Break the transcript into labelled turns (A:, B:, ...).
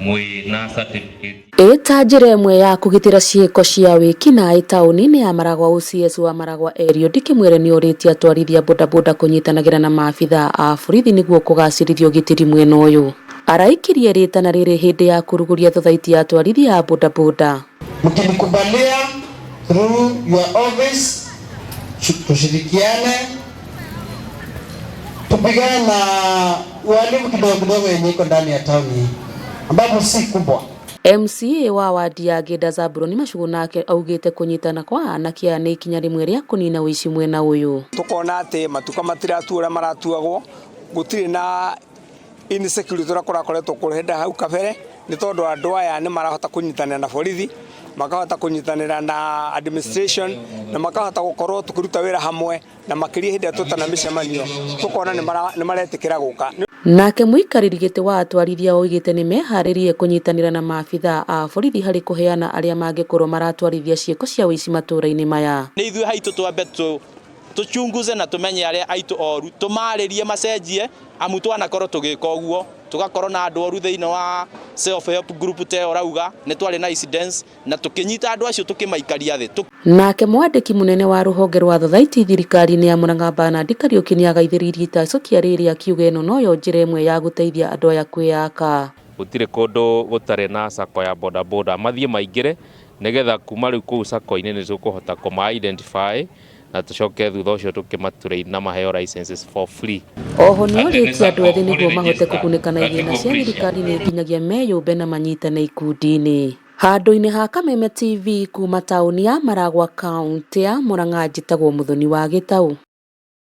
A: Mwĩ certificate.
B: Ĩ ta njĩra ĩmwe ya kũgitĩra ciĩko cia wĩkinaĩ taũni-inĩ ya Maragwa, OCS wa Maragwa Eliud Kĩmwere nĩorĩtie atwarithia bodaboda kũnyitanagĩra na maabitha a borithi nĩguo kũgacĩrithia ũgitĩri mwena ũyũ. Araikirie rĩtana rĩrĩ hĩndĩ ya kũrugũria thothaiti ya atwarithia a bodaboda.
C: Mkinikubalia through your office, tushirikiane tupigane na uhalifu kidogo kidogo yenye iko ndani ya town hii ambapo si kubwa.
B: MCA wa wadi ya Ngĩnda Zabuloni Macugu nake augĩte kũnyitana kwa anake aya nĩ ikinya rĩmwe rĩa kũnina ũici mwena ũyũ.
D: Tukona atĩ matuka matiratuo ũrĩa maratuagwo, gũtirĩ na insecurity ũrĩa kũrakoretwo kũrenda hau kabere, nĩ tondũ andũ aya nĩ marahota kũnyitanĩra na borithi, makahota kũnyitanĩra na administration, na makahota gũkorwo tũkĩruta wĩra hamwe, na makĩria hĩndĩ ĩrĩa twetana mĩcemanio tũkona nĩ maretĩkĩra gũka.
B: Nake mũikarĩri gĩtĩ wa atwarithia oigĩte nĩ meharĩrie kũnyitanĩra na maabitha a borithi harĩ kũheana arĩa mangĩkorwo maratwarithia ciĩko cia ũici matũra-inĩ maya.
E: Nĩ ithuĩ haitũ twambe tũchunguze na tũmenye arĩa aitũ oru, tũmarĩrie macenjie, amu twanakorwo tũgĩka ũguo tũgakorwo na andũ oru thĩinĩ wa self help group ta ĩyo ũrauga nĩ twarĩ na incidents na tũkĩnyita andũ acio tũkĩmaikaria thĩ.
B: Nake mwandĩki mũnene wa rũhonge rwa thothaiti thirikari-inĩ ya Murang'a Bernard Kariuki nĩagaithĩrĩirie itacũkia rĩrĩ akiuga ĩno noyo njĩra ĩmwe ya gũteithia andũ aya kwĩyaka.
A: Gũtirĩ kũndũ gũtarĩ na sacco ya bodaboda, mathiĩ maingĩre nĩgetha kuma rĩu kũu sacco-inĩ nĩ tũkũhota kũma identify na tũcoke thutha ũcio tũkĩmatrain na maheo licenses for free.
B: Oho nĩorĩtie andũ ethĩ nĩguo mahote kũgunĩka na igĩna cia thirikari nĩ nginyagia meyũmbe na manyitane ikundi-inĩ. Handũ-inĩ ha Kameme TV kuma taũni ya Maragwa, kaũntĩ ya Murang'a, njĩtagwo Mũthoni wa Gĩtaũ.